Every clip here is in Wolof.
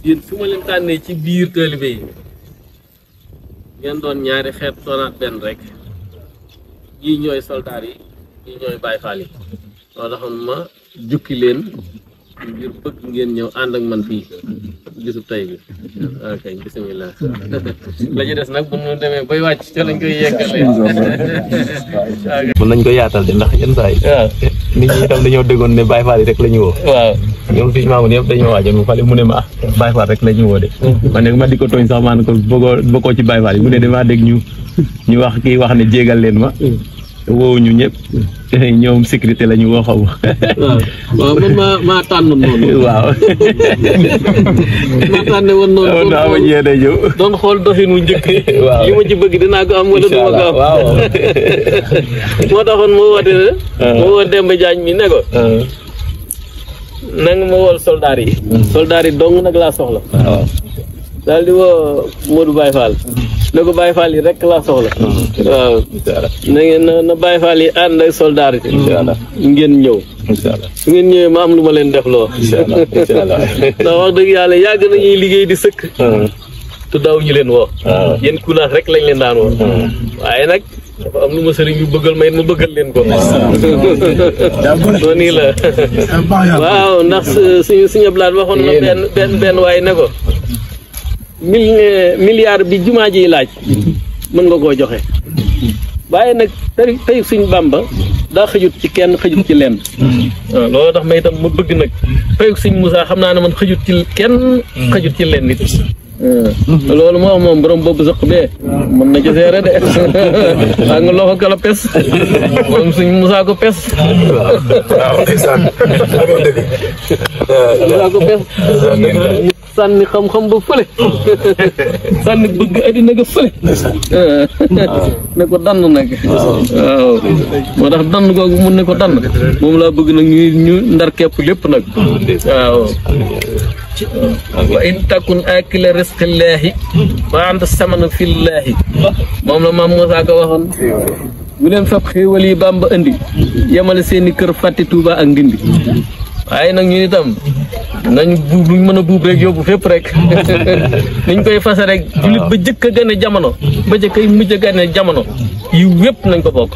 yéen su ma leen tànnee ci biir taalibe yi ngeen doon ñaari xeet doonaat benn rek ñii ñooy soldaar yi ñii ñooy Baay Faal yi loolu taxoon ma jukki leen ngir bëgg ngeen ñëw ànd ak man fii bisub tey bi ok bisimilah la ñu des nag bu ñu demee bay wàcc ca lañ koy yeggalee mën nañ ko yaatal de ndax yenn saa yi nit ñi itam dañoo déggoon ne Baay Faal yi rek la ñu woo waaw ñoom fii maamu yëpp dañoo waajoon mu fale mu ne ma Baay Faal rek la ñu woo de man nag ma di ko tooñ sax maan ko bokkoo ci Baay Faal yi mu ne damaa dégg ñu wax kii wax ne jégal leen ma woowuñu ñëpp ñoom sécurité la ñu woo xaw ma waaw man maa tànn noonu waaw maa tànne woon noonu naa ma ñeene ñëw doon xool doxin wu njëkk waaw li ma ci bëgg dinaa ko am wala du ma ko am waaw moo taxoon ma woote ne ma woo Demba Diagne mi ne ko nanga ma wool soldaar yi dong nag laa soxla waaw daal di woo Modou Baye Fall ne ko Baye Fall yi rek laa soxla waaw na ngeen na Baye Fall yi ànd ak soldaar yi ngeen ñëw su ngeen ñëwee ma am lu ma leen def loo ndax wax dëgg yàlla yàgg nañuy liggéey di sëkk te daaw ñu leen woo yéen kunaas rek lañ leen daan woo waaye nag dafa am lu ma sëriñ bi bëggal ma it ma bëggal leen ko noonu la waaw ndax suñu blaat waxoon na benn waaye ne ko milliard bi jumaa ji laaj mën nga koo joxe waaye nag tey suñ Bàmba daa xëjut ci kenn xëjut ci lenn waaw loolu tax ma itam ma bëgg nag tey suñ Moussa xam naa ne man xëjut ci kenn xëjut ci lenn nit loolu moo wax moom borom boobu sëq bee mën na ci seere de waa nga loxo kala pes moom suñ Moussa ko pes Moussa ko pes sànni xam-xam ba fële sànni bëgg addina ga fële ne ko dann nag waaw moo tax dann googu mun ne ko dann moom laa bëgg nag ñu ndar kepp lépp nag waaw wa in takun akila risqillaahi wa anta samana fillaahi moom la maam Moussa ko waxoon bu leen fab xéewal yi Bàmba indi yemale seeni kër fàtte Tuuba ak Ndindi waaye nag ñun itam nañ buub luñ mën a buub rek yóbbu fépp rek niñ koy fase rek jullit ba jëkk a gane jamono ba jëkk a mujj a gane jamono yiw wépp nañ ko bokk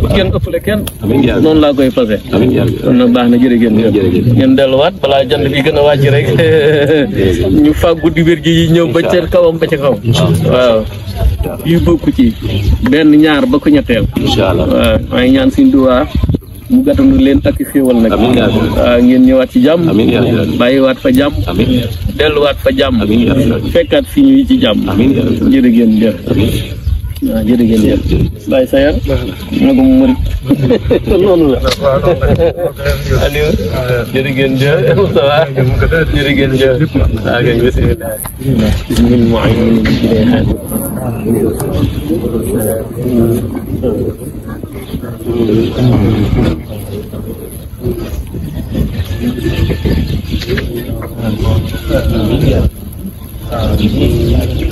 bu kenn ëppale kenn noonu laa koy fase kon nag baax na jërëgéen ngeen delluwaat balaa jant bi gën a wàcc rek ñu fàggu di wér gi yi ñëw ba ca kawam ba ca kaw waaw yu bokk ci benn ñaar ba ko ñetteel inshallah waaw maa ngi ñaan suñ duwaa mu gàttandu leen ak xéewal nag waaw ngeen ñëwaat ci jàmm bàyyiwaat fa jàmm delluwaat fa jàmm fekkaat fi ñuy ci jàmm jërë ngeen jëf waaw jërë ngeen jëf Baye Sayar magum murit noonu la Aliou jërë ngeen jëf Moustapha jërë ngeen jëf waaw kay bismillah bismillah Amin.